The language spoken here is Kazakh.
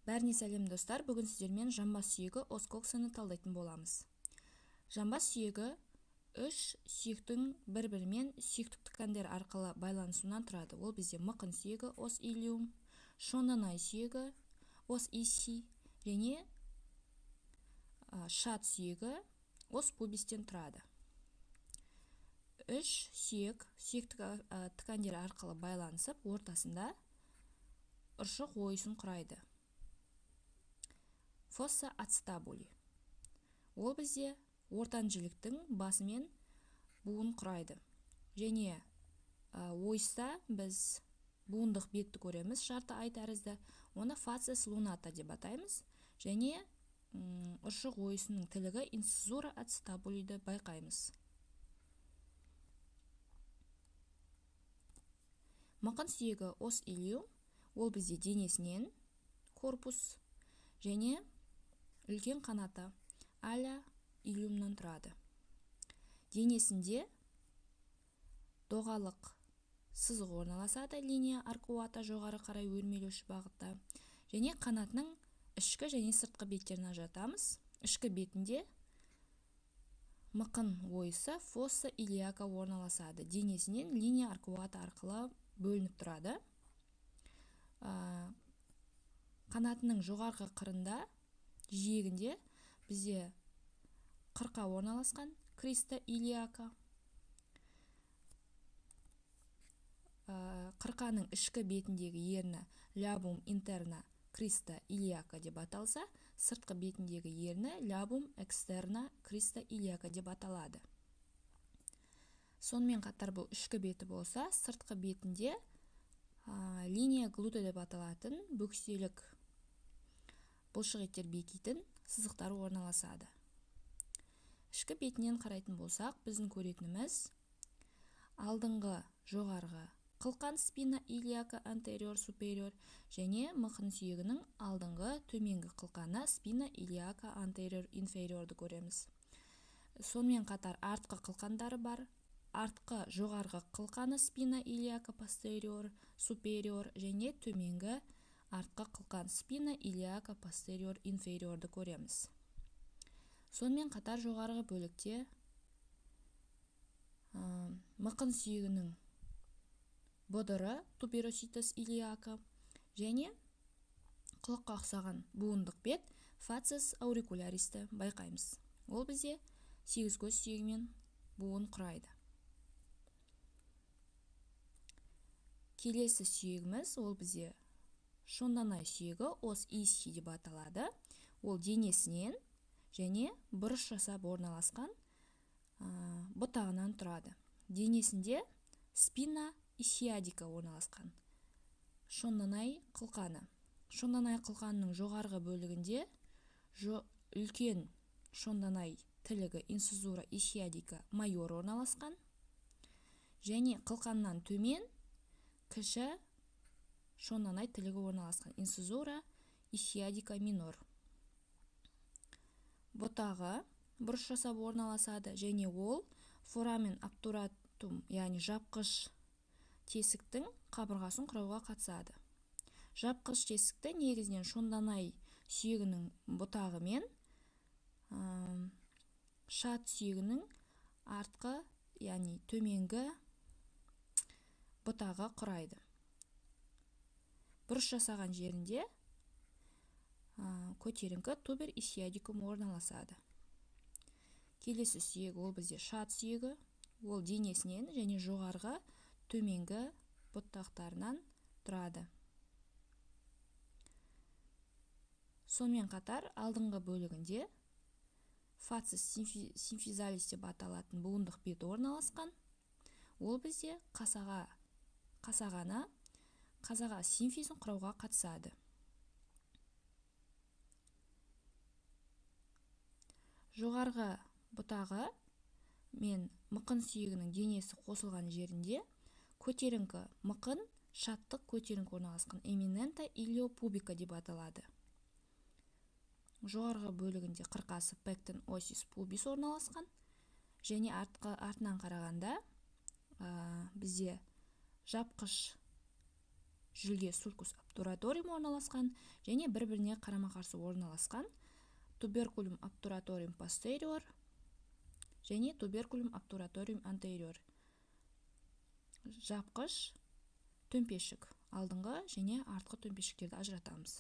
Бәріне сәлем, достар! Бүгін сіздермен жамбас сүйегі os coxae-ны талдайтын боламыз. Жамбас сүйегі үш сүйектің бір-бірімен сүйектік ткандер арқылы байланысуынан тұрады. Ол бізде мықын сүйегі os ilium, шонанай сүйегі os ischii және шат сүйегі os pubis-тен тұрады. Үш сүйек сүйектік ткандер арқылы байланысып, ортасында ұршық ойысын құрайды. Fossa acetabuli. Ол бізде ортан жіліктің басымен буын құрайды. Және ойыста біз буындық бетті көреміз, жарты ай тәрізді. Оны facies lunata деп атаймыз. Және ұршық ойысының тілігі incisura acetabuli-ді байқаймыз. Мықын сүйегі os ilium, ол бізде денесінен корпус және үлкен қанаты аля iliumнан тұрады. Денесінде доғалық сызық орналасады, линия аркуата жоғары қарай өрмелеуші бағытта. Және қанатының ішкі және сыртқы беттерін ажыратамыз. Ішкі бетінде мықын ойысы fossa iliaca орналасады. Денесінен линия аркуата арқылы бөлініп тұрады. Қанатының жоғарғы қырында, жиегінде бізде қырқа орналасқан, криста iliaca. Қырқаның ішкі бетіндегі ерні labrum interna crista iliaca деп аталса, сыртқы бетіндегі ерні labrum externa crista iliaca деп аталады. Сонымен қатар бұл ішкі беті болса, сыртқы бетінде линия глута деп аталатын бөкселік бұлшық еттер бекитін сызықтар орналасады. Ішкі бетінен қарайтын болсақ, біздің көретініміз алдыңғы жоғарғы қылқан спина iliaca anterior superior және мықын сүйегінің алдыңғы төменгі қылқаны спина iliaca anterior inferiorды көреміз. Сонымен қатар артқы қылқандары бар. Артқы жоғарғы қылқаны спина iliaca posterior superior және төменгі артқы қылқан спина iliaca posterior inferiorды көреміз. Сонымен қатар жоғарғы бөлікте мықын сүйегінің бұдыры tuberositas iliaca және құлаққа ұқсаған буындық бет facies auricularisті байқаймыз. Ол бізде сегіз көз сүйегімен буын құрайды. Келесі сүйегіміз ол бізде шонданай сүйегі os ischii деп аталады. Ол денесінен және бұрыш жасап орналасқан бұтағынан тұрады. Денесінде спина ischiadica орналасқан. Шонданай қылқаны. Шонданай қылқанының жоғарғы бөлігінде үлкен шонданай тілігі incisura ischiadica major орналасқан. Және қылқаннан төмен кіші шонданай тілігі орналасқан incisura ischiadica minor. Бұтағы бұрыш жасап орналасады және ол foramen obturatum, яғни жапқыш тесіктің қабырғасын құрауға қатысады. Жапқыш тесікті негізінен шонданай сүйегінің бұтағы мен шат сүйегінің артқы, яғни төменгі бұтағы құрайды. Бұрыш жасаған жерінде көтеріңкі tuber ischiadicum орналасады. Келесі сүйек ол бізде шат сүйегі. Ол денесінен және жоғарғы төменгі бұтақтарынан тұрады. Сонымен қатар алдыңғы бөлігінде facies symphysalis деп аталатын буындық беті орналасқан. Ол бізде қасағаны қасаға симфизін құрауға қатысады. Жоғарғы бұтағы мен мықын сүйегінің денесі қосылған жерінде көтеріңкі мықын шаттық көтеріңкі орналасқан eminenta iliopubica деп аталады. Жоғарғы бөлігінде қырқасы pecten ossis pubis орналасқан. Және артынан қарағанда бізде жапқыш Жүлге sulcus obturatorium орналасқан және бір-біріне қарама-қарсы орналасқан tuberculum obturatorium posterior және tuberculum obturatorium anterior. Жапқыш төмпешік, алдыңғы және артқы төмпешіктерді ажыратамыз.